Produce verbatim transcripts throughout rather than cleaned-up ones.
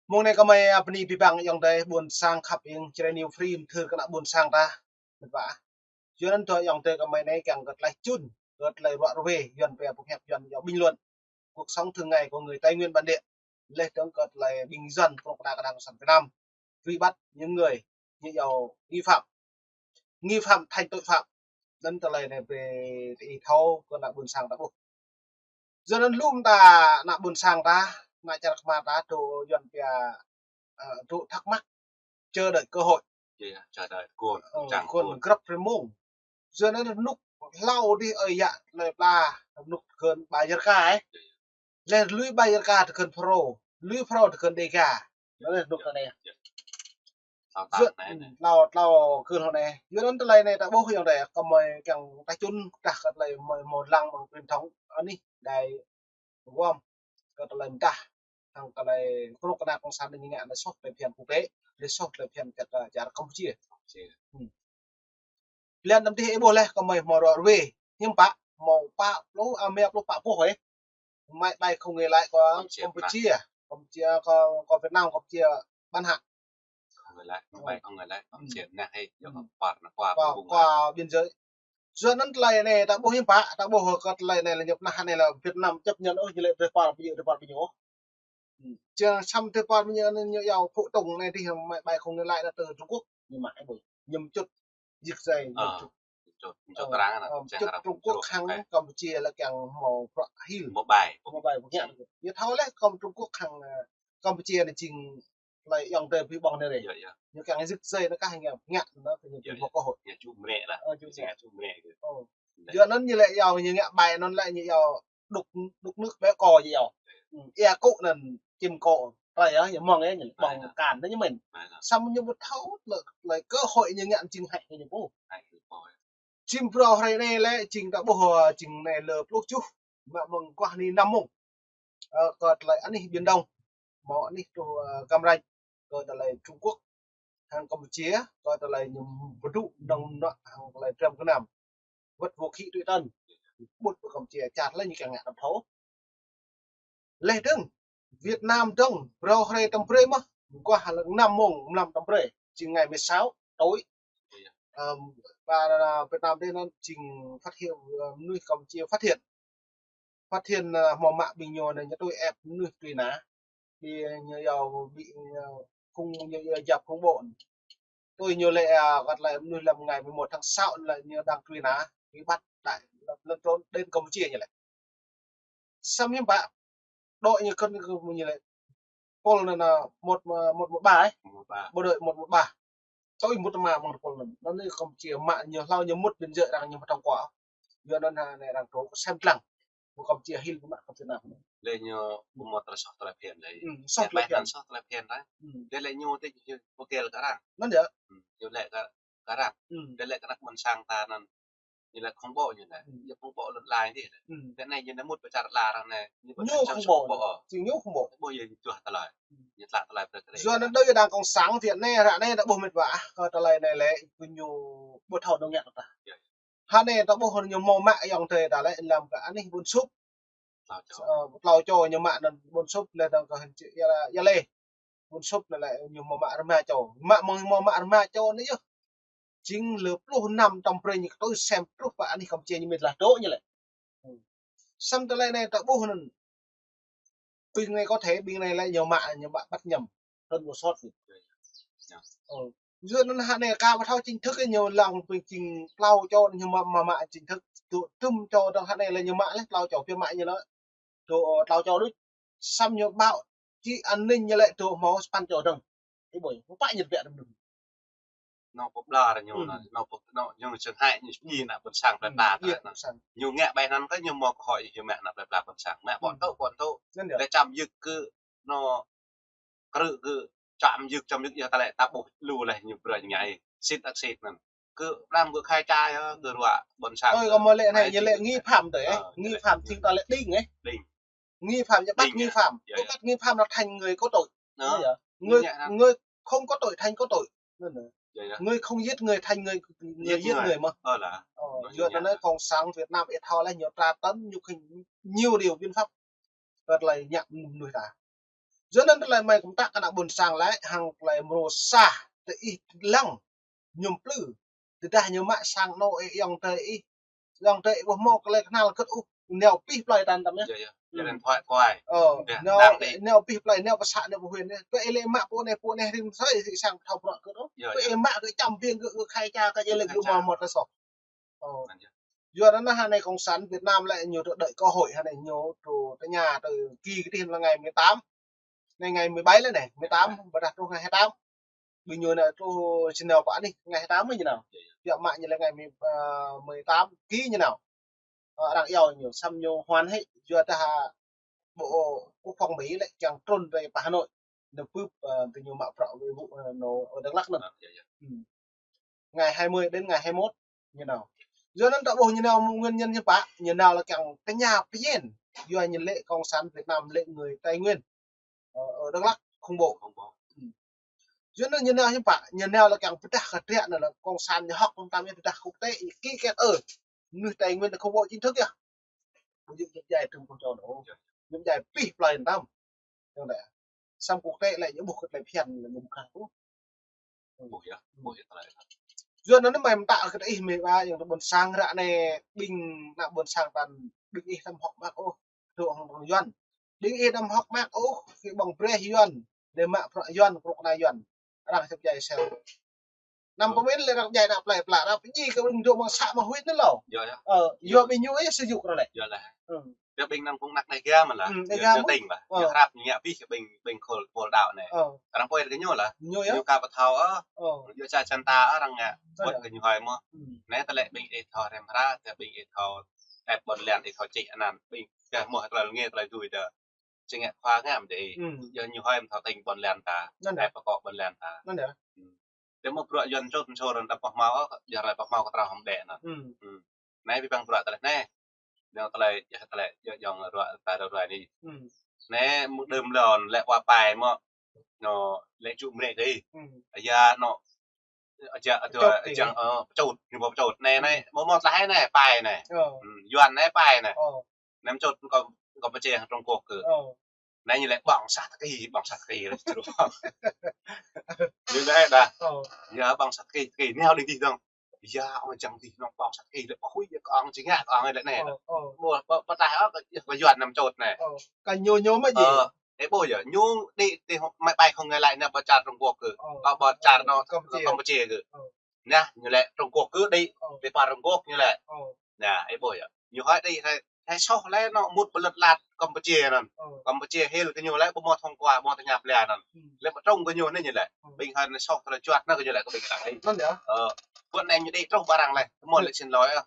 Mông anai gơmơi, a, bơni abih bang ayŏng adơi ƀuôn sang khăp ing Jrai New Free mơthưr kơ ană ƀuôn sang ta. Mĭt wa. Yua anŭn tơlơi ayŏng adơi gơmơi anai kiăng kơ tơlơi čun, kơ tơlơi ruă ruê, Yuan pia pơhiăp Yuan yua bình luận. Cuộc sống thường ngày của người Tây Nguyên bản địa. Leh dơ̆ng kơ tơlơi ƀing Yuan kơnuk kơna kơnang Cộng sản Việt Nam truy bắt những người như yua nghi phạm. Nghi phạm thành tội phạm. Anŭn tơlơi anai brơi ih thâo kơ ană ƀuôn sang ta ƀuh. Yua anŭn lŏm ta ană ƀuôn sang ta, ană čar kơmar ta, dŏ Yuan pia, ơ, dŏ thắc mắc, chờ đợi cơ hội. Iya, iya, chờ đợi cơ hội, ơ, chăng cơ hội, cơ hội. Grăp rơmông. Yua anŭn rơnŭk hlâo adih ơi yă tơlơi pla, rơnŭk tơkơn ƀai Yêrka, ơ. Iya, iya. Leh lui ƀai Yêrka tơkơn Phrô, lui Phrô tơkơn Đêga. Yua anŭn rơnŭk ta anai. Iya. Hlâo ta anai, anai. Hlâo, hlâo kơ hlâo anai. Yua anŭn tơlơi anai ta ƀuh ayŏng adơi, gơmơi kiăng ta čun, ta kơ tơlơi mơi mơ̆ lăng mơ̆ng truyền thống, anih, đài, gom, kơ tơlơi mơdah, hăng tơlơi kơnuk kơna cộng sản anai ngă anai soh tơlơi phiăn quốc tế, anai soh tơlơi phiăn kơ, ơ, čar Campuchia. Campuchia. Hmm. Blan năm tih ih ƀuh leh gơmơi hmâo ruă ruê, hiư̆m pă, hmâo pă pluh, a, mă pluh pă boh ih. Máy bay không người lái của Campuchia. Campuchia, Campuchia, của, của Việt Nam, Campuchia bắn hạ. Không người lái, máy bay không người lái, Campuchia nè, hay, giờ còn păr, nó qua, qua, qua biên giới. Yua anŭn tơlơi anai, ta ƀuh hiư̆m pă, ta ƀuh kơ tơlơi anai lĕ ñu pơnah anai lĕ Việt Nam chấp nhận, ơ, ñu lĕ drơi păr ƀu djơ̆, drơi păr ƀu djơ̆. Hmm. Čang samơ̆ drơi păr ƀu djơ̆ anŭn ñu yua phổ thông anai dih máy bay không người lái anŭn tơ Trung Quốc. Ñu mă ih ƀuh. Ñu mčŭt. Yik sai, ñu mčŭt. Mčŭt, mčŭt, ơ, arăng anŭn, ơ, mčŭt arăng Trung Quốc hăng Campuchia lĕ kiăng hmâo bruă hil. Hmâo ƀai. Hmâo ƀai, ƀu ngă. Ñu thâo leh kơ Trung Quốc hăng, ơ, Campuchia anai jing tơlơi ayŏng adơi ƀuh ƀơ̆ng anai rê. Iya, iya. Ñu kiăng yik sai anŭn kah ñu ngă anŭn kơ ñu ƀuh kơ hŏ. Ñu ču mrĕ lah. Ơ, ču mrĕ. Ñu ču mrĕ kơ. Ơ. Yua anŭn ñu lĕ yua ñu ngă ƀai anŭn lĕ ñu yua đục, đục nước béo cò ñu yua. Hmm, ia kŭ anŭn čim kŏ. Tơlơi yua ñu mơ̆ng yua ñu ƀơ̆ng kan anŭn ñu mĭn. Samơ̆ ñu ƀu thâo lĕ, lĕ cơ hội ñu ngă jing hăi ñu ƀuh. Jing phrâo hrơi anai lĕ jing ta ƀuh, ơ, jing anai lơ pluh tơjuh. Mă mơ̆ng guah anai năm mông. Ơ, kơ tơlơi anih Biển Đông. Hmâo anih truh, ơ, Cam Ranh. Kơ tơlơi Trung Quốc. Hăng Campuchia, kơ tơlơi ñu pơdrŭ nŏng nŏ hăng tơlơi Trump gơnam. Wơ̆t vũ khí tùy tần. Ƀut pơ Campuchia čar lĕ ñu kiăng ngă tơm thâo. Leh dơ̆ng, Việt Nam dơ̆ng, phrâo hrơi tơm brơi mơ̆, guah lăng năm mông mlam tơm brơi, jing ngày mười sáu tối. Ơ, pơ Việt Nam dih anŭn jing phát hiện, ơ, mơnuih Campuchia phát hiện. Phát hiện, ơ, hmâo mă ƀing ñu anai ñu tui ĕp mơnuih truy nã. Ƀing ñu yua ƀing, ơ, khủng, ñu yua giáp khủng bố. Tui ñu lĕ, ơ, kơ tơlơi mơnuih lăm ngày mười một tháng sáu lĕ ñu đang truy nã, bị bắt, đã lẩn trốn đến Campuchia ñu lĕ. Samơ̆ hiư̆m pă, đội ñu kơnơ̆ng kơ ñu lĕ. Pôl anŭn, ơ, một, một một ba ih. Một một ba. Bộ đội một một ba. Tui mŭt mă mơ̆ng pôl anŭn. Anŭn anai Campuchia mă ñu hlâo ñu mŭt biên giới arăng ñu mă thông qua. Yua anŭn anai arăng trŏ sem lăng. Ƀu Campuchia hil ƀu mă kơ Việt Nam. Lĕ ñu ƀu mă tơlơi soh tơlơi phiăn lĕ. Hmm, soh tơlơi phiăn. Soh tơlơi phiăn lĕ. Hmm. Lĕ lĕ ñu tih ñu ƀu kơyal kơ arăng. Anŭn yơh. Hmm, ñu lĕ kơ, kơ arăng. Hmm. Lĕ lĕ kơ ană ƀôn sang ta anŭn. Ñu lĕ khủng bố ñu lĕ. Hmm. Ñu khủng bố lŏn lai dih lĕ. Hmm. Lĕ anai ñu anai mŭt pơ čar lŏn lai arăng anai. Ñu ƀu khủng bố. Ñu khủng bố. Jing ñu khủng bố. Ƀu yơh ñu čuah tơlơi. Hmm. Ñu tlă tơlơi brơi kơ. Yua anŭn đơi đang cộng sản Việt Nam ră anai ta ƀuh mĭt wa. Kơ tơlơi anai lĕ, kơ ñu ƀu thâo nong ngă ta. Yơh. Hă anai ta ƀuh ñu hmâo mă ayŏng adơi ta lĕ lăm kơ anih Ƀuôn Sŭp. Tlâo čô. Ơ, tlâo čô ñu mă anŭn Ƀuôn Sŭp lĕ dơ̆ng kơ hơnči ia, ia lĕ. Ƀuôn Sŭp lĕ lĕ ñu hmâo mă rơma čô. Mă mơ̆ng hmâo mă rơma čô anai yơh. Jing lơ pluh năm tơm brơi ñu kơ tui sem truh pơ anih Campuchia ñu mĭt lah dŏ ñu lĕ. Hmm. Samơ̆ tơlơi anai ta ƀuh anŭn. Ƀing anai có thể, ƀing anai lĕ ñu mă, ñu mă bắt nhầm. Hơn một sót. Ơ. Yua anŭn hă anai ka ƀu thâo chính thức ñu lăng ƀing jing tlâo čô ñu mă, mă, mă chính thức. Tŭ-, tŭm čô dơ̆ng hă anai lĕ ñu mă lĕ tlâo čô pia mă ñu lĕ. Dŏ, ơ, tlâo čô đôč. Samơ̆ ñu báo chí an ninh ñu lĕ dŏ hmâo sapăn čô dơ̆ng. Ih ƀuh, ƀu pă ñu tơbiă dơ̆ng. Nao pơ ƀlŏr ñu anŭn, nao pơ, nao ñu sơng hăi ñu či ană ƀôn sang plơi pla ta anŭn. Ñu ngă ƀai anŭn kơ ñu hmâo kơ hơi ñu mă ană plơi pla ƀôn sang. Mă ƀôn tŭ, ƀôn tŭ. Lĕ čăm yŭk kơ nao krư̆ kơ čăm yŭk, čăm yŭk yơh ta lĕ ta ƀuh lu leh ñu brơi ñu ngă ih. Sĭt ăt sĭt anŭn. Kơ pram kơ khai čai yơh, kơ ruă ƀôn sang. Ơi, kơ mơ̆ lĕ anai, ñu lĕ nghi phạm tơi, ơ, nghi phạm thì ta lĕ đing, ơ. Đing. Nghi phạm, ñu bắt nghi phạm. Đing, yơh. Yơh, yơh. Bắt nghi phạm là thành người có tội. Đó. Người, người không có tội thành có tội. Người không giết người thành người, người giết người mà. Ơ, yua anŭn cộng sản Việt Nam ih thâo lĕ ñu tra tấn, ñu khinh nhiều điều biện pháp. Kơ tơlơi ngă mơnuih ta. Yua anŭn tơlơi mơi kơmtăk kơ ană ƀôn sang lĕ, hăng tơlơi mrô sa tơ ih lăng, ñu plư. Tơdah ñu mă sang anŏ ih, ayŏng adơi ih, ayŏng adơi ih ƀu hmâo tơlơi kơnăl kơt ôh, nao pih plơi tan tăm yơh. Yơh, yơh. Ơ, nao, nao pih plơi, nao pơ să, nao pơ huyện yơh. Pơ ih lĕ mă pô anai, pô anai rĭm sơi, sĭ sang thâo prăk kơt ôh. Pơ ih mă kơ čăm ƀing kơ, kơ khai ča kơ jai lĕ gơ̆ mơ̆ mơ̆ tơ soh. Ơ. Yua anŭn hă anai cộng sản Việt Nam lĕ ñu tơ đơi cơ hội hă anai ñu tơ tơña tơ ki kơ tih lơ ngày mười tám. Anai ngày mười bảy lĕ anai, mười tám, ƀơdah truh ngày hai tám. Ƀing ñu anai truh sĭn nao pơ anih, ngày hai tám mơ̆ ñu nao. Yua mă ñu lĕ ngày mười, ơ, mười tám ki ñu nao. Ơ, arăng iâu ñu, samơ̆ ñu hoan hĕ, yua dah bộ quốc phòng Mỹ lĕ kiăng trŭn rai pơ Hà Nội. Nao bưp, ơ, tơ ñu mă prăk wê ƀu, ơ, nao, ơ, Đắk Lắk anŭn. Ngày hai mươi đến ngày hai mốt ñu nao. Yua anŭn ta ƀuh ñu nao mơ̆ng nguyên nhân ñu pă, ñu nao lĕ kiăng tơña pơjên. Yua ñu lĕ cộng sản Việt Nam lĕ người Tây Nguyên. Ơ, ơ, Đắk Lắk khủng bố. Khủng bố. Yua anŭn ñu nao ñu pă, ñu nao lĕ kiăng pơdah kơ triă anŭn lĕ cộng sản ñu hŏk mơtam ñu pơdah quốc tế, ký kết ơ. Mơnuih Tây Nguyên khủng bố chính thức yơh. Ƀu djơ̆ djai trŭm kơ čô anŭn. Djơ̆ djai pih plơi tăm. Yơh lĕ. Samơ̆ quốc tế lĕ ñu ƀuh kơ tơlơi phiăn lĕ ñu ƀu khăng ôh. Ƀuh yơh, ƀuh yơh tơlơi. Yua anŭn mơi mơtă kơ ih mơi ƀă ayŏng adơi ƀôn sang ră anai ƀing ană ƀôn sang tan ƀing ih đăm hŏk mơak ôh. Dŏ hăng ƀing Yuan. Ƀing ih đăm hŏk mơak ôh, kơ ƀơ̆ng brơi Yuan. Đe mă prăk Yuan, krŭk kơna Yuan. Arăng sĭp djai sel. Năm pơmin lĕ arăng djai ană plơi pla, arăng pơjing kơ ƀing dŏ mơ̆ng să mơ̆ng huyện anŭn lâo. Yơh, yơh. Ơ, yua ƀing ñu ih sơyuk ră lĕ. Yơh lĕ. Ơ. Yua ƀing năng phung ană anai gơ̆ mơ̆n lah. Ơ, yua gơ̆ ñu mơ̆n. Tĭng lah. Ơ. Ñu hrăp ñu ngă pih kơ ƀing, ƀing khul, khul đao anai. Ơ. Arăng pơai kơ ñu lah. Ñu yơh. Ñu ka pơthâo ơ. Ơ. Yua čar čan ta ơ arăng ngă. Ơ, wơ̆t kơ ñu hơi mơ̆n. Anai tơlơi ƀing ih thâo rem hră, tơlơi ƀing ih thâo ĕp ƀôn lan ih thâo čih anăn. Ƀing gah mơ̆ tơlơi ngă tơlơi dui dơ. Či ngă khua ngă mơ̆n dih. Yua ñu hơi mơ̆n thâo tĭng ƀôn lan ta. Anŭn yơh. Ĕp pơkŏ ƀôn lan ta. Anŭn yơh. Tơdah mơ̆ bruă Yuan čut mơ̆n sô rơ̆n đăm pơhmâo ôh, yua rai pơhmâo kơ trâo hơm đĕ anŭn. Anai ƀing ƀing bruă tơlơi anai. Anai tơlơi, yua tơlơi, yua jŏng ruă, ta ruă ruă anai. Anai mơ̆ng đưm lŏn lĕ wa pai mơ̆. Anŭn lĕ čŭ mrĕ kơ ih. Yua anŭn, yua, yua, pơčut, ơ, pơčut, ñu ƀu pơčut. Anai, anai, mơ̆ mơ̆ tơlơi anai, pai anai. Yuan anai pai anai. Anai mơ̆ čut kơ, kơ pơčeh Trung Quốc kơ. Anai ñu lĕ ƀơ̆ng sat ki, ƀơ̆ng sat ki lĕ čru. Ñu lĕ dah. Yua ƀơ̆ng sat ki, ki nao đĭ dih dơ̆ng. Yua ong čang dih nao ƀơ̆ng sat ki lĕ pơhui yua kơ ong či ngă kơ ong lĕ anai. Ƀu, ƀu, ƀu tah ôh kơ, kơ Yuan anai mơ̆ čut anai. Kơ ñu ñu mơ̆ djai. Ơ, ih ƀuh yơh, ñu đĭ tih máy bay không người lái anai ƀơi čar Trung Quốc kơ. Ơ. Ƀơi, ƀơi čar anŭn Campuchia. Campuchia kơ. Anai, ñu lĕ Trung Quốc kơ đĭ, đĭ pơ Trung Quốc ñu lĕ. Anai, ih ƀuh yơh. Ñu hơi đĭ hơi, hơi soh lĕ anŭn mŭt pơ lŏn lan Campuchia anŭn. Campuchia hil kơ ñu lĕ ƀu mơ̆ thông qua, ƀu mơ̆ tơña pơlia anŭn. Lĕ pơtrŭng kơ ñu anai ñu lĕ. Ƀing hơi anai soh tơlơi juăt anŭn kơ ñu lĕ kơ ƀing arăng đĭ. Ơ, ƀuh anai ñu đĭ truh ƀơi arăng lĕ. Mơ̆ lĕ xin lỗi ơ.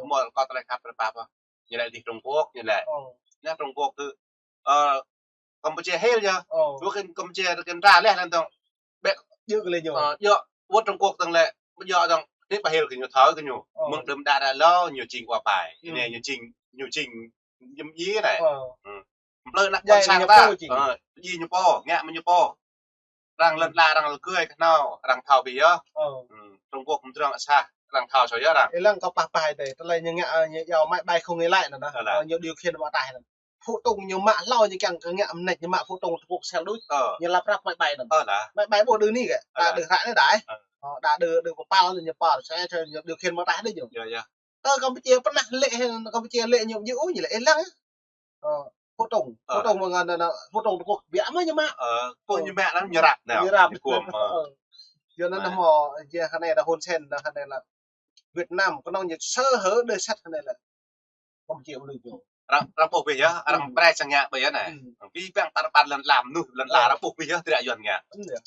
Mơ̆ kơ tơlơi khăp rơpap ơ. Ñu lĕ đĭ Trung Quốc ñu lĕ. Anai Trung Quốc kơ, ơ, Campuchia hil yơh. Ơ. Ƀuh kơ Campuchia kơ tra leh lăn tong. Ƀĕ. Djơ̆ kơ lĕ ñu. Ơ, yơh, ƀuh Trung Quốc tong lĕ, ƀuh yơh tong, đĭ ƀă hil kơ ñu thâo kơ ñu. Ơ. Mơ̆ng đưm đă đă lâo, ñu čing wa pai. Anai ñu čing, ñu čing, ñu djai anai. Ơ. Plư ană ƀôn sang ta. Ơ, djai ñu pô, ngă mơ̆ ñu pô. Arăng lŏn lan, arăng lŏn gơi kơ anŭn, arăng thâo ƀiă yơh. Ơ. Trung Quốc mơdrŏng asah, arăng thâo sô yơh arăng. Ih lăng kơ pah pah ih tơlơi ñu ngă, ñu iâu máy bay không người lái anŭn. Ơ, ñu điều khiển mơ̆ tah anŭn. Phú Tông ñu mă hlâo ñu kiăng kơ ngă mơneč ñu mă Phú Tông tơpuk sel đuč. Ơ. Ñu lăp răp máy bay anŭn. Ơ, lah. Máy bay ƀu đơ anai kơ. Ơ, đơ hră anai đai. Ơ. Ơ, đơ đơ kơpal ñu pal, sel ñu điều khiển mơ̆ tah đuč ñu. Yơh, yơh. Tơ Campuchia pơnah lĕ, Campuchia lĕ ñu djơ̆ ñu lĕ ih lăng. Ơ, Phú Tông. Ơ. Phú Tông mơ̆ ngă anŭn, Phú Tông tơpuk biă mơ̆ ñu mă. Ơ, kơ ñu mă lăng ñu răp anŭn. Ñu răp. Ñu kuôm, ơ. Yua anŭn mơ̆, yua kơ anai đa Hun Sen, đa kơ anai lĕ Việt Nam, kơnơ̆ng ñu sơ hở đơi sat kơ anai lĕ. Không chịu lui vô. Arăng, arăng ƀuh ƀiă yơh, arăng prai sang ngă ƀiă anai. Ƀing ƀing tar ƀar lŏn lan mơnuih, lŏn lan arăng ƀuh ƀiă yơh, tơlơi Yuan ngă.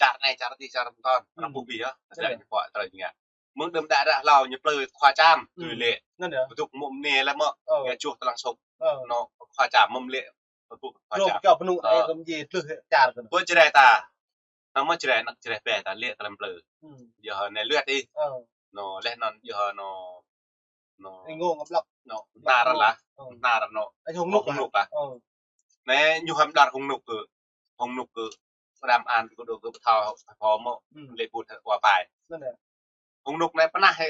Čar anai, čar dih, čar tơtăn, arăng ƀuh ƀiă yơh, tơlơi ñu pô, tơlơi ngă. Mơ̆ng đưm đă đă hlâo ñu plư khua čam, tui lĕ. Anŭn yơh. Pơduk mơ̆ mơnê lĕ mơ̆, ngă čuh tơlang sŭk. Ơ. Anŭn khua čam mơ̆ lĕ, pơduk khua čam. Rŏ kơ pơnŭk, ơ, kơ mơjê tlưh čar kơ. Ƀuh Jrai ta. Anŭn mơ̆ Jrai, ană Jrai pĕ ta lĕ tơlơi plư. Yơh anai luet ih. Ơ. Anŭn leh anŭn yơh anŭn. Anŭn. Ih ngŏng kơ blŏk. Anŭn, nar lah. Nar anŭn. Ih Hùng Nŭk. Hùng Nŭk ah. Ơ. Anai ñu hăm đar Hùng Nŭk kơ. Hùng Nŭk kơ. Pơđam an kơ dŏ kơ pơthâo, pơthâo mơ̆. Lĕ ƀut wa pai. Anŭn yơh. Hùng Nŭk anai pơnah hĭ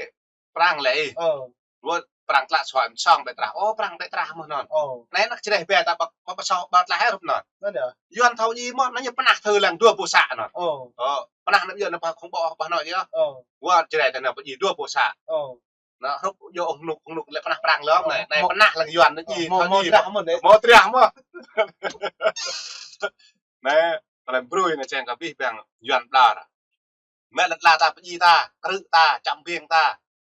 Prang lĕ ih. Ơ. Ƀuh Prăng tlă suai mơ̆ng song ƀĕ trah. Ơ, Prăng ƀĕ trah mơ̆n anŭn. Ơ. Anai anăk čơđeh ƀĕ ta ƀă, ƀă, ƀă song ƀă tlă hĕ rup anŭn. Anŭn yơh. Yuan thâo djai mơ̆n, anai ñu pơnah thâo lăng dua boh să anŭn. Ơ. Ơ, pơnah anăp Yuan anŭn ƀă khŏng ƀô̆ ƀă anŭn yơh. Ơ. Wơ̆t čơđeh ta anŭn pơdjai dua boh să. Ơ. Anŭn hrup yơh ŏng hnŭk, hnŭk lĕ pơnah Prăng lŏm anai. Ơ, anai mơ̆-, pơnah lăng Yuan anŭn ơ, djai, mơ̆-, thâo mơ̆ djai trah mơ̆n. Mơ̆ trah mơ̆n. Mơ̆ trah mơ̆n. Anai, tơlơi brơi anai čang kơ abih bang Yuan ƀlŏr. Mĕt lĕ tla ta pơdjai ta, krư̆ ta, čăm ƀing ta.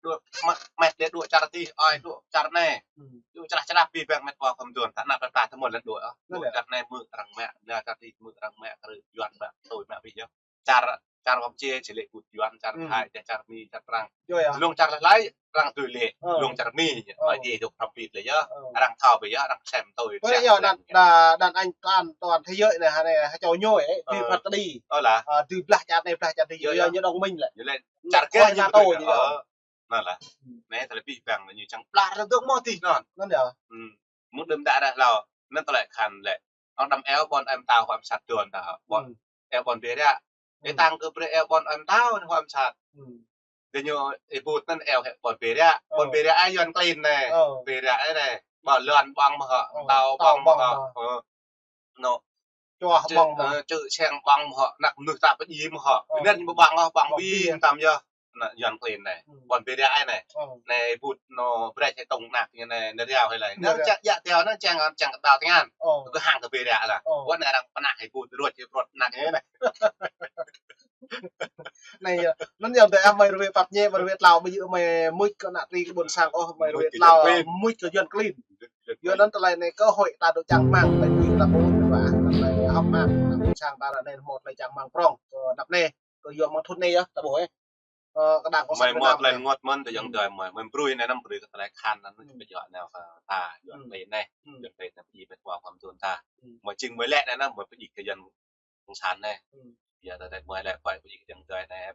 Dŏ mă-, mĕt lĕ dŏ čar adih, ơi dŏ čar anai. Hmm. Dŏ črah črah abih bang mĕt wa khŏm dŏ, ta anăp ta tơmơ̆n lĕ dŏ, ơ. Anŭn yơh. Dŏ čar anai mơ̆ arăng mă, anai čar adih mơ̆ arăng mă, krư̆ Yuan mă, tui mă abih yơh. Čar, čar Kampuchia či lĕ ƀut Yuan, čar Thái, čar Mi, čar Prăng. Yơh, yơh. Lŏng čar laih laih, arăng tui lĕ, ơ, lŏng čar Mi. Ơ. Ơi djai dŏ hrŏm bit lĕ yơh. Ơ. Arăng thâo ƀĕ yơh, arăng sem tui. Ơ, sem yơh, tui. Đa, đa, đàn anh toàn, toàn thế giới anai, ha, anai, ha châu ñu, ơ, ơ, dui phat kơđi. Ơ lah. Ơ, dui blah čar anai, blah čar adih. Yơh, yơh, yơh. Ñu đồng minh lĕ. Ñu lĕ. Ñu čar kơ ñu NATO ƀu dui, yơh. Ơ. Anŭn lah. Hmm. Anai tơlơi abih bang anai ñu čang ƀlŏr lăng dŏ mơ̆ adih anŭn. Anŭn yơh. Hmm. Mơ̆ng đưm đă ră hlâo, anŭn tơlơi khan lĕ. Ơ, đăm eo ƀôn ơi mơtao huă mơsat dŏ ta. Ƀôn, hmm, eo ƀôn Bê Ră. Ơ, hmm, tăng kơ brơi eo ƀôn ơi mơtao huă mơsat. Hmm. Dê ñu ih ƀut anŭn eo hĕ ƀôn Bê Ră. Ơ. Ƀôn Bê Ră ai Yuan klin anai. Ơ. Bê Ră ai anai. Ƀôn Luan ƀơ̆ng mơ̆ hŏ. Ơ, mơtao ƀơ̆ng mơ̆ hŏ. Ơ. Anŭn. Čuah ƀơ̆ng mơ̆ hŏ. Ơ, čư̆ čeng ƀơ̆ng mơ̆ hŏ, anăk mơnuih ta pơdjai mơ̆ hŏ. Ơ. Anŭn ñu ƀơ̆ng ôh, ƀơ̆ng ƀơ̆ng ƀi ƀi tam yơh. Anŭn Yuan klin anai. Hmm. Ƀôn Bê Ră ai anai. Ơ. Anai ƀut anŭn brĕč hĕ tŏng anăk ñu anai, anai riao hĕ laih. Anai riao. Anŭn čang, yă tiao anŭn čang, čang kơdâo tơngan. Ơ. Kơ hăng kơ Bê Ră lah. Ơ. Wơ̆t anai arăng pơnah hĕ ƀut ruăt hĕ bruăt anăk ñu anai. Anai yơh. Anŭn yơh tơ ah mơi rơwe pap ñe, mơi rơwe tlao, ƀu djơ̆ mơi mŭt kơ anăk tring kơ ƀôn sang ôh, mơi rơwe tlao mŭt kơ Yuan klin. Yuan klin. Yua anŭn tơlơi anai kơ hơi ta dŏ čang rơmang, tơlơi tui ta ƀuh, tơlơi hŏk mơak, anăk ƀôn sang ta ră anai mơ̆ tơlơi čang rơmang prŏng, kơ anăp anai, kơ yua mơ̆ng thŭn anai yơh, ta ƀuh, ơ. Ơ, kơđang kơ mơi mơ̆ tơlơi rơngot mơ̆n, tơ yŏng dơi mơi, mơi brơi anai anăm brơi kơ tơlơi khan anŭn, hmm, ƀu djơ̆ anai kơ ta, Yuan klin anai, hmm, Yuan klin anai pơdjai mĕt wa khŏm dŏ ta. Hmm. Mơi jing mơi lĕ anai anăm, mơi pơdjai kơ Yuan Cộng sản anai. Hmm. Yua tơ anai mơi lĕ ƀai pơdjai kơ yŏng dơi anai, ƀai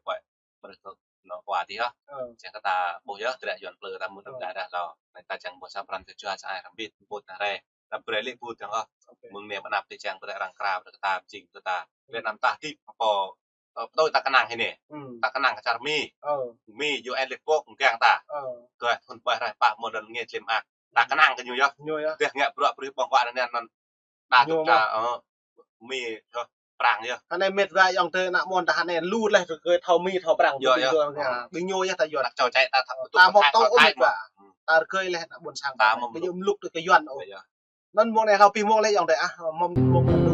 brơi kơ anŏ wa adih yơh. Ơ. Čang kơ ta ƀuh yơh, tơlơi Yuan plư ta mŭt, ơ, đa đa hlâo. Anai ta čang ƀuh sa pran kơ jua sa ai hrŏm bit, ƀut anai rai. Ta brơi lĕ ƀut yơh, ơ. Ôkê. Mơ̆ng anai pơ anăp tơ čang brơi arăng kra brơi kơ ta, jing kơ ta. Hmm. Việt Nam ta hơdip pô, ơ, pơtô ta kơnang hĭ anai. Hmm. Ta kơnang kơ čar Mi. Ơ. Mi, U N Liên Hợp Quốc mơgang ta. Ơ. Kơ thun ƀai rai pă mơ̆ đon nge tlem ak. Ta, hmm, kơnang kơ ñu yơh. Ñu yơh. Dêh ngă bruă brơi ƀơ̆ng huă anai anŭn. Đa ñu dŏ mơ̆. Čar, ơ, Mi, ơ, Prăng yơh. Anai mĕt wa yŏng tơ anăk mơ̆n ta anai lu laih rơgơi thâo Mi thâo Prăng. Yơh, yơh. Ƀing ñu yơh ta Yuan. Anăk čô čĕ ta thâo, ta mơ̆ tŭ tơkai thâo Thái mơ̆n. Ta rơgơi laih anăk ƀôn sang ta. Ta mơ̆ ƀu djơ̆ mlŭk tơ kơ Yuan ôh. Yơh. Anŭn mơ̆ng anai hlâo pih mơ̆ng lĕ yŏng tơ ah, mơ̆ng, mơ̆ng